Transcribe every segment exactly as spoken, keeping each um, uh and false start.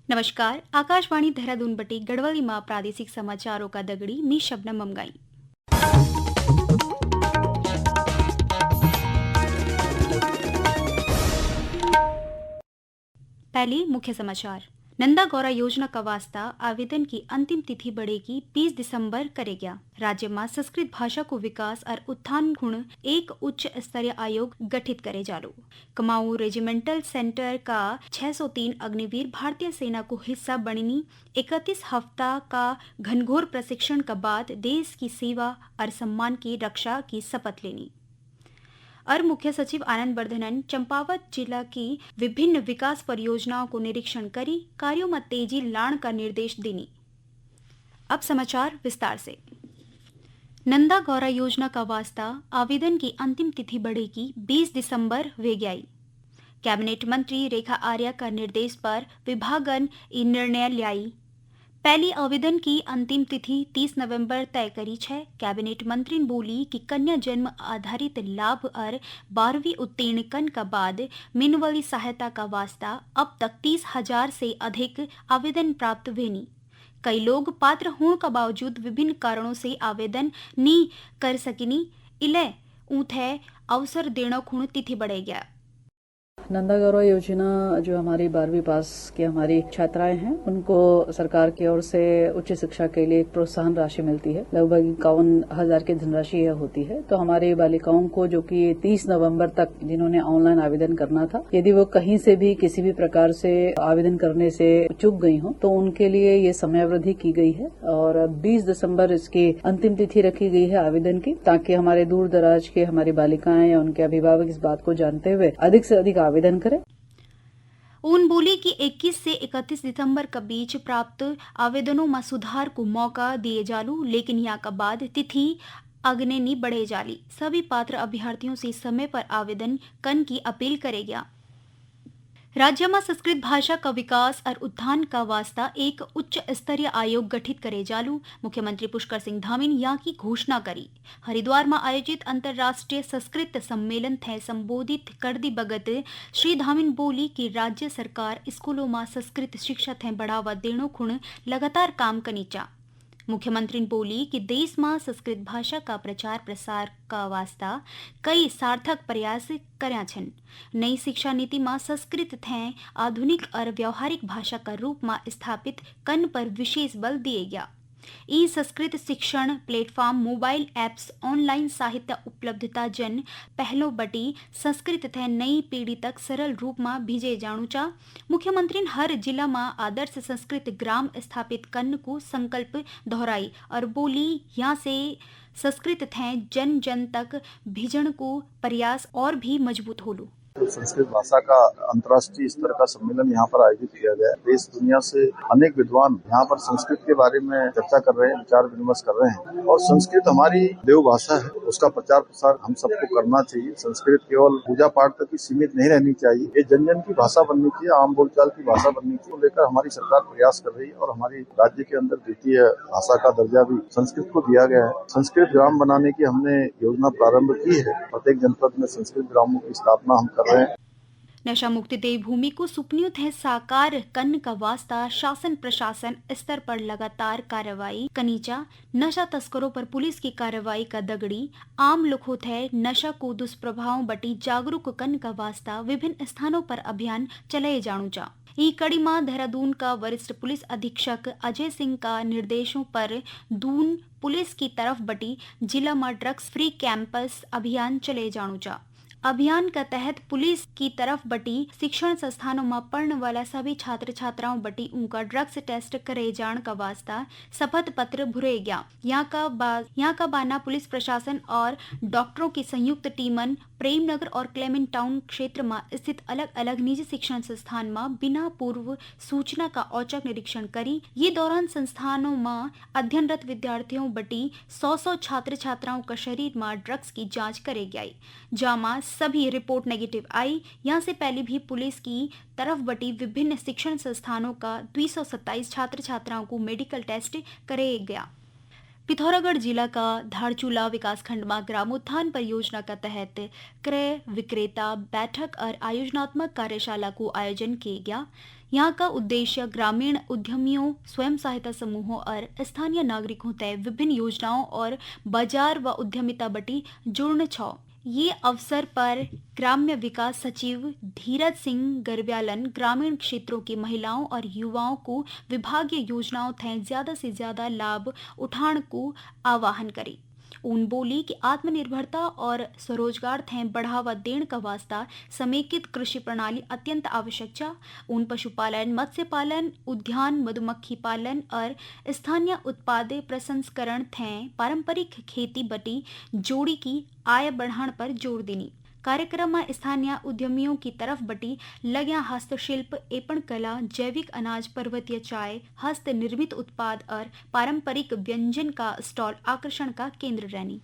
नमस्कार, आकाशवाणी देहरादून बटी गढ़वाली मा प्रादेशिक समाचारों का दगड़ी मी शबनम ममगाई। पहले मुख्य समाचार। नंदा गौरा योजना का वास्ता आवेदन की अंतिम तिथि बढ़ेगी, बीस दिसंबर करे गया। राज्य मा संस्कृत भाषा को विकास और उत्थान खुण एक उच्च स्तरीय आयोग गठित करे जालो। कमाऊ रेजिमेंटल सेंटर का छह सौ तीन अग्निवीर भारतीय सेना को हिस्सा बनिनी, इकतीस हफ्ता का घनघोर प्रशिक्षण का बाद देश की सेवा और सम्मान की रक्षा की शपथ लेनी। और मुख्य सचिव आनंद वर्धनन चंपावत जिला की विभिन्न विकास परियोजनाओं को निरीक्षण करी, कार्यों में तेजी लाण का निर्देश देनी। अब समाचार विस्तार से। नंदा गौरा योजना का वास्ता आवेदन की अंतिम तिथि बढ़ेगी, बीस दिसंबर वे गई। कैबिनेट मंत्री रेखा आर्या का निर्देश पर विभागन ई निर्णय ल्याई। पहली आवेदन की अंतिम तिथि तीस नवंबर तय करी छै। कैबिनेट मंत्री बोली कि कन्या जन्म आधारित लाभ और बारहवीं उत्तीर्ण कन का बाद मिलने वाली सहायता का वास्ता अब तक तीस हजार से अधिक आवेदन प्राप्त वेनी। कई लोग पात्र होण का बावजूद विभिन्न कारणों से आवेदन नी कर सकिनी, इले ऊंथे अवसर देणो खुण तिथि बढ़े गया। नंदा गौरव योजना जो हमारी बारहवीं पास की हमारी छात्राएं हैं, उनको सरकार की ओर से उच्च शिक्षा के लिए एक प्रोत्साहन राशि मिलती है। लगभग इक्यावन हजार की धनराशि यह होती है। तो हमारी बालिकाओं को, जो कि तीस नवंबर तक जिन्होंने ऑनलाइन आवेदन करना था, यदि वो कहीं से भी किसी भी प्रकार से आवेदन करने से चूक गई हों, तो उनके लिए ये समयावधि की गई है और बीस दिसंबर इसकी अंतिम तिथि रखी गई है आवेदन की, ताकि हमारे दूर दराज के हमारी बालिकाएं या उनके अभिभावक इस बात को जानते हुए अधिक से अधिक आवेदन करें। ऊन बोली कि इक्कीस से इकतीस दिसंबर के बीच प्राप्त आवेदनों में सुधार को मौका दिए जालू, लेकिन या का बाद तिथि अगने नी बढ़े जाली। सभी पात्र अभ्यर्थियों से समय पर आवेदन कन की अपील करे गया। राज्य में संस्कृत भाषा का विकास और उत्थान का वास्ता एक उच्च स्तरीय आयोग गठित करे जालू। मुख्यमंत्री पुष्कर सिंह धामी ने यहाँ की घोषणा करी। हरिद्वार में आयोजित अंतर्राष्ट्रीय संस्कृत सम्मेलन थे संबोधित करदी बगत श्री धामी ने बोली कि राज्य सरकार स्कूलों में संस्कृत शिक्षा थे बढ़ावा देणो खुण लगातार काम कनी चा। मुख्यमंत्री ने बोली कि देश में संस्कृत भाषा का प्रचार प्रसार का वास्ता कई सार्थक प्रयास कर्या छन। नई शिक्षा नीति में संस्कृत थे आधुनिक और व्यावहारिक भाषा का रूप में स्थापित कन पर विशेष बल दिए गया। ई संस्कृत शिक्षण platform, mobile apps, online साहित्य उपलब्धता जन पहलों बटी संस्कृत थे नई पीढ़ी तक सरल रूप में भेजे जाणू चा। मुख्यमंत्री ने हर जिला में आदर्श संस्कृत ग्राम स्थापित कन को संकल्प दोहराई और बोली, यहाँ से संस्कृत थे जन जन तक भेजण को प्रयास और भी मजबूत होलू। संस्कृत भाषा का अंतर्राष्ट्रीय स्तर का सम्मेलन यहाँ पर आयोजित किया गया है। देश दुनिया से अनेक विद्वान यहाँ पर संस्कृत के बारे में चर्चा कर रहे हैं, विचार विमर्श कर रहे हैं। और संस्कृत हमारी देव भाषा है, उसका प्रचार प्रसार हम सबको करना चाहिए। संस्कृत केवल पूजा पाठ तक ही सीमित नहीं रहनी चाहिए, ये जन जन की भाषा बननी चाहिए, आम बोलचाल की भाषा बननी चाहिए। तो लेकर हमारी सरकार प्रयास कर रही है और हमारी राज्य के अंदर द्वितीय भाषा का दर्जा भी संस्कृत को दिया गया है। संस्कृत ग्राम बनाने की हमने योजना प्रारंभ की है। प्रत्येक जनपद में संस्कृत ग्रामों की स्थापना हम कर रहे हैं। नशा मुक्त देवभूमि को सुपनियों थे साकार कन का वास्ता शासन प्रशासन स्तर पर लगातार कार्रवाई कनी चा। नशा तस्करों पर पुलिस की कार्रवाई का दगड़ी आम लोगों थे नशा को दुष्प्रभाव बटी जागरूक कन का वास्ता विभिन्न स्थानों पर अभियान चलाए जाणू चा। ई कड़ी मा देहरादून का वरिष्ठ पुलिस अधीक्षक अजय सिंह का निर्देशों पर दून पुलिस की तरफ बटी जिला मा drugs free campus अभियान चले जाणू चा। अभियान का तहत पुलिस की तरफ बटी शिक्षण संस्थानों मा पढ़ने वाला सभी छात्र छात्राओं बटी उनका drugs test करे जाण का वास्ता शपथ पत्र भुरे गया। यहाँ का बा-, यहाँ का बाना पुलिस प्रशासन और डॉक्टरों की संयुक्त टीमन प्रेमनगर और क्लेमेंट टाउन क्षेत्र मा स्थित अलग-अलग निजी शिक्षण संस्थान मा बिना पूर्व सूचना का औचक निरीक्षण करी। ये दौरान संस्थानों मा अध्ययनरत विद्यार्थियों बटी सौ सौ छात्र छात्राओं का शरीर मा drugs की जांच करे गई, जामा सभी report negative आई। यहाँ से पहले भी पुलिस की तरफ बटी विभिन्न शिक्षण संस्थानों का दो सौ सत्ताईस छात्र छात्राओं को medical test करे गया। पिथौरागढ़ जिला का धारचूला विकासखंड मा ग्रामोत्थान परियोजना का तहत क्रय विक्रेता बैठक और आयोजनात्मक कार्यशाला को आयोजन किए गया। यहाँ का उद्देश्य ग्रामीण उद्यमियों, स्वयं सहायता समूहों और स्थानीय नागरिकों तय विभिन्न योजनाओं और बाजार व उद्यमिता बटी जुड़न छौ। ये अवसर पर ग्राम्य विकास सचिव धीरज सिंह गर्ब्यालन ग्रामीण क्षेत्रों की महिलाओं और युवाओं को विभागीय योजनाओं तहत ज्यादा से ज्यादा लाभ उठाण को आह्वान करी। उन बोली कि आत्मनिर्भरता और स्वरोजगार थें बढ़ावा देण का वास्ता समेकित कृषि प्रणाली अत्यंत आवश्यक चा। उन पशुपालन, मत्स्य पालन, उद्यान, मधुमक्खी पालन और स्थानीय उत्पाद प्रसंस्करण थें पारंपरिक खेती बटी जोड़ी की आय बढ़ाण पर जोर दिनी। कार्यक्रम में स्थानीय उद्यमियों की तरफ बटी लग्या हस्तशिल्प, एपण कला, जैविक अनाज, पर्वतीय चाय, हस्त निर्मित उत्पाद और पारंपरिक व्यंजन का स्टॉल आकर्षण का केंद्र रहनी।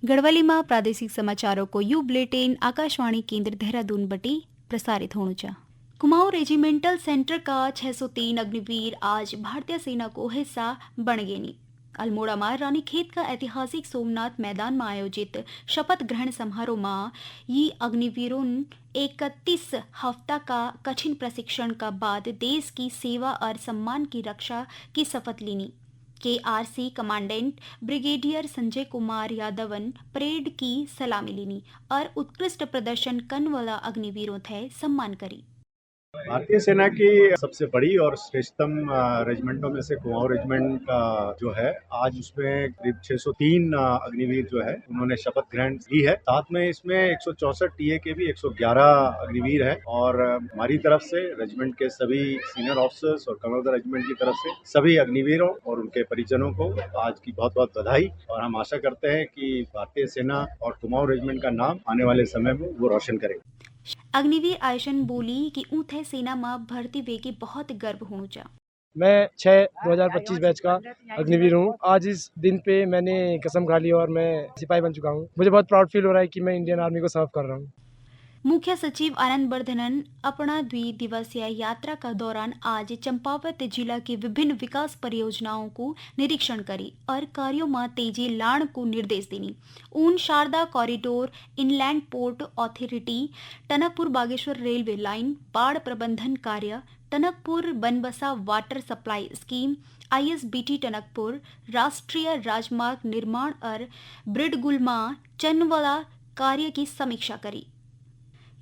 गढ़वाली में प्रादेशिक समाचारों को यू बुलेटिन आकाशवाणी केंद्र देहरादून बटी प्रसारित होणु चा। कुमाऊं रेजिमेंटल सेंटर का छह सौ तीन अग्निवीर आज भारतीय सेना को हिस्सा बण गेनी। अल्मोड़ा में रानीखेत का ऐतिहासिक सोमनाथ मैदान में आयोजित शपथ ग्रहण समारोह में ये अग्निवीरों इकतीस हफ्ता का कठिन प्रशिक्षण का बाद देश की सेवा और सम्मान की रक्षा की शपथ लीनी। केआरसी कमांडेंट ब्रिगेडियर संजय कुमार यादवन परेड की सलामी लीनी और उत्कृष्ट प्रदर्शन करने वाला अग्निवीरों थे सम्मान करी। भारतीय सेना की सबसे बड़ी और श्रेष्ठतम, अ, रेजिमेंटों में से कुमाऊं रेजिमेंट का जो है, आज उसमें करीब छह सौ तीन, अ, अग्निवीर जो है, उन्होंने शपथ ग्रहण की है। साथ में इसमें एक सौ चौसठ टीए के भी एक सौ ग्यारह अग्निवीर हैं और, अ, हमारी तरफ से रेजिमेंट के सभी सीनियर ऑफिसर्स और कमांडर रेजिमेंट की तरफ से सभी अग्निवीरों और उनके परिजनों को आज की बहुत-बहुत बधाई और हम आशा करते हैं कि भारतीय सेना और कुमाऊं रेजिमेंट का नाम आने वाले समय में वो रोशन करेगा। अग्निवीर आयशन बोली कि ऊंथे सेना में भर्ती वेगी बहुत गर्व होणु चा। मैं छह दो हज़ार पच्चीस बैच का अग्निवीर हूँ। आज इस दिन पे मैंने कसम खा ली और मैं सिपाही बन चुका हूँ। मुझे बहुत प्राउड फील हो रहा है कि मैं इंडियन आर्मी को सर्व कर रहा हूँ। मुख्य सचिव आनंद वर्धनन अपना द्वि दिवसीय यात्रा का दौरान आज चंपावत जिला की विभिन्न विकास परियोजनाओं को निरीक्षण करी और कार्यों में तेजी लाण को निर्देश देनी। ऊन Sharda corridor, inland port authority, Tanakpur Bageshwar railway line, बाढ़ प्रबंधन कार्य, Tanakpur Banbasa water supply scheme, ISBT Tanakpur, राष्ट्रीय राजमार्ग निर्माण और ब्रिडगुल मा चन्न वाला कार्य की समीक्षा करी।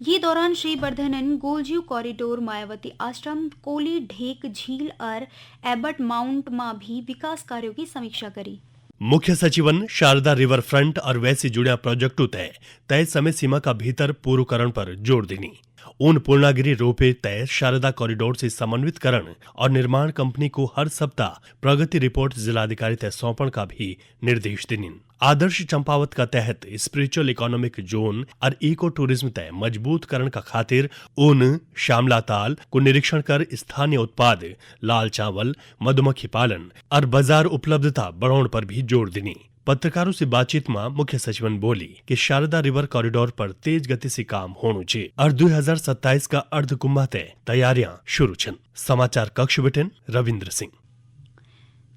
ये दौरान श्री वर्धनन गोलजीव कॉरिडोर, मायावती आश्रम, कोली ढेक झील और एबर्ट माउंट मा भी विकास कार्यों की समीक्षा करी। मुख्य सचिवन शारदा रिवर फ्रंट और वैसे जुड़्या प्रोजेक्टों तय, तय समय सीमा का भीतर पूर्वकरण पर जोर देनी। उन पूर्णागिरी रोपे तय शारदा कॉरिडोर से समन्वित करण और निर्माण कंपनी को हर सप्ताह प्रगति रिपोर्ट जिलाधिकारी तय सौंपण का भी निर्देश देनिन। आदर्श चंपावत का तहत स्पिरिचुअल इकोनॉमिक जोन और इको टूरिज्म तय मजबूत करण का खातिर उन श्यामला ताल को निरीक्षण कर स्थानीय उत्पाद, लाल चावल, मधुमक्खी पालन और बाजार उपलब्धता बढ़ाउण पर भी जोर दिनी। पत्रकारों से बातचीत में मुख्य सचिवन बोली कि शारदा रिवर कॉरिडोर पर तेज गति से काम होणु चे और दो हज़ार सत्ताईस का अर्ध कुंभा तय तैयारियां शुरू छन। समाचार कक्ष बिटिन रविंद्र सिंह।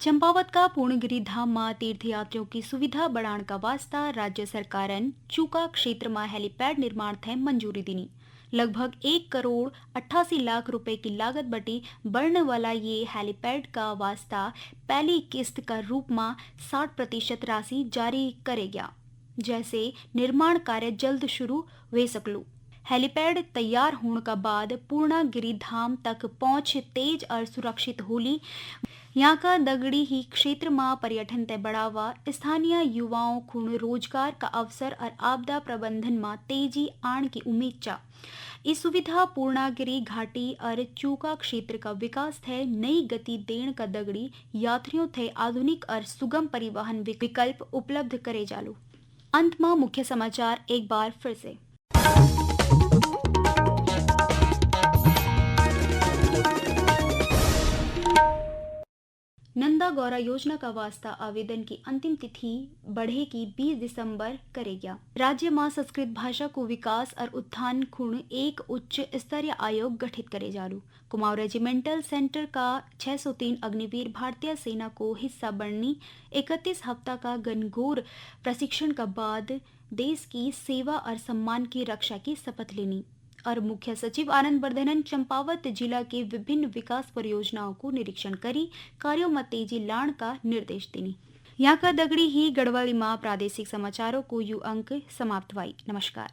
चंपावत का पूर्णगिरी धाम मा तीर्थयात्रियों की सुविधा बढ़ाण का वास्ता राज्य सरकारन चूका क्षेत्र मा हेलीपैड निर्माण थे मंजूरी दिनी। लगभग एक करोड़ अट्ठासी लाख रुपए की लागत बटी बढ़ने वाला ये हेलीपैड का वास्ता पहली किस्त का रूप मा साठ प्रतिशत राशि जारी करे गया, जैसे निर्माण कार्य जल्द शुरू वे सकलू। हेलीपैड तैयार होण का बाद पूर्णागिरी धाम तक पहुंच तेज और सुरक्षित होली। यहाँ का दगड़ी ही क्षेत्र मा पर्यटन ते बढ़ावा, स्थानीय युवाओं खुण रोजगार का अवसर और आपदा प्रबंधन मा तेजी आण की उम्मीद चा। ई सुविधा पूर्णागिरी घाटी और चूका क्षेत्र का विकास थे नई गति देण का दगड़ी यात्रियों थे आधुनिक और सुगम परिवहन विक-, विकल्प उपलब्ध करे जालू। अंत मा मुख्य समाचार एक बार फिर से। नंदा गौरा योजना का वास्ता आवेदन की अंतिम तिथि बढ़े की बीस दिसंबर करे गया। राज्य में संस्कृत भाषा को विकास और उत्थान खुण एक उच्च स्तरीय आयोग गठित करे जालू। कुमाऊं रेजिमेंटल सेंटर का छह सौ तीन अग्निवीर भारतीय सेना को हिस्सा बननी इकतीस हफ्ता का घनघोर प्रशिक्षण का बाद देश की सेवा और सम्मान की रक्षा की शपथ लेनी। और मुख्य सचिव आनंद वर्धनन चंपावत जिला के विभिन्न विकास परियोजनाओं को निरीक्षण करी, कार्यों में तेजी लाण का निर्देश देनी। यहाँ का दगड़ी ही गढ़वाली माँ प्रादेशिक समाचारों को यू अंक समाप्त हुई। नमस्कार।